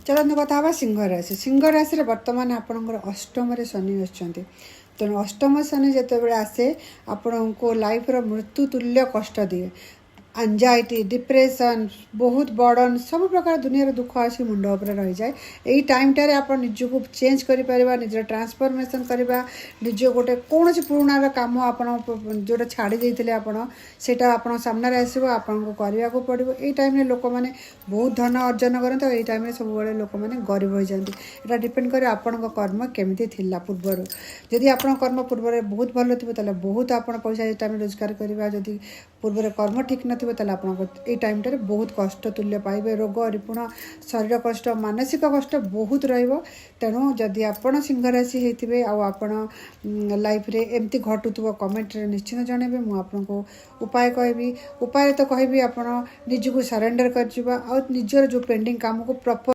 ଚାଲନ୍ତୁ କଥା ହେବା ସିଂହ ରାଶି। ସିଂହ ରାଶିରେ ବର୍ତ୍ତମାନ ଆପଣଙ୍କର ଅଷ୍ଟମରେ ଶନି ଆସୁଛନ୍ତି। ତେଣୁ ଅଷ୍ଟମ ଶନି ଯେତେବେଳେ ଆସେ, ଆପଣଙ୍କୁ ଲାଇଫ୍ର ମୃତ୍ୟୁ ତୁଲ୍ୟ କଷ୍ଟ ଦିଏ। ଆଞ୍ଜାଇଟି, ଡିପ୍ରେସନ୍, ବହୁତ ବର୍ଡ଼ନ୍, ସବୁ ପ୍ରକାର ଦୁନିଆର ଦୁଃଖ ଆସି ମୁଣ୍ଡ ଉପରେ ରହିଯାଏ। ଏଇ ଟାଇମ୍ଟାରେ ଆପଣ ନିଜକୁ ଚେଞ୍ଜ କରିପାରିବା, ନିଜର ଟ୍ରାନ୍ସଫର୍ମେସନ୍ କରିବା, ନିଜ ଗୋଟେ କୌଣସି ପୁରୁଣାର କାମ ଆପଣ ଯେଉଁଟା ଛାଡ଼ି ଦେଇଥିଲେ ଆପଣ, ସେଇଟା ଆପଣଙ୍କ ସାମ୍ନାରେ ଆସିବ, ଆପଣଙ୍କୁ କରିବାକୁ ପଡ଼ିବ। ଏଇ ଟାଇମ୍ରେ ଲୋକମାନେ ବହୁତ ଧନ ଅର୍ଜନ କରନ୍ତି ଆଉ ଏଇ ଟାଇମ୍ରେ ସବୁବେଳେ ଲୋକମାନେ ଗରିବ ହୋଇଯାନ୍ତି। ଏଇଟା ଡିପେଣ୍ଡ କରେ ଆପଣଙ୍କ କର୍ମ କେମିତି ଥିଲା ପୂର୍ବରୁ। ଯଦି ଆପଣଙ୍କ କର୍ମ ପୂର୍ବରେ ବହୁତ ଭଲ ଥିବ, ତାହେଲେ ବହୁତ ଆପଣ ପଇସା ଏଇ ଟାଇମ୍ରେ ରୋଜଗାର କରିବେ। ଆଉ ଯଦି ପୂର୍ବରେ କର୍ମ ଠିକ୍ ନଥିବ, ତାହେଲେ ଆପଣଙ୍କ ଏଇ ଟାଇମ୍ଟାରେ ବହୁତ କଷ୍ଟ ତୁଲ୍ୟ ପାଇବେ। ରୋଗ, ରିପୁଣ, ଶରୀର କଷ୍ଟ, ମାନସିକ କଷ୍ଟ ବହୁତ ରହିବ। ତେଣୁ ଯଦି ଆପଣ ସିଂହ ରାଶି ହେଇଥିବେ ଆଉ ଆପଣ ଲାଇଫ୍ରେ ଏମିତି ଘଟୁଥିବ, କମେଣ୍ଟରେ ନିଶ୍ଚିତ ଜଣାଇବେ। ମୁଁ ଆପଣଙ୍କୁ ଉପାୟ କହିବି। ଉପାୟ ତ କହିବି, ଆପଣ ନିଜକୁ ସରେଣ୍ଡର କରିଯିବା ଆଉ ନିଜର ଯେଉଁ ପେଣ୍ଡିଂ କାମକୁ ପ୍ରପର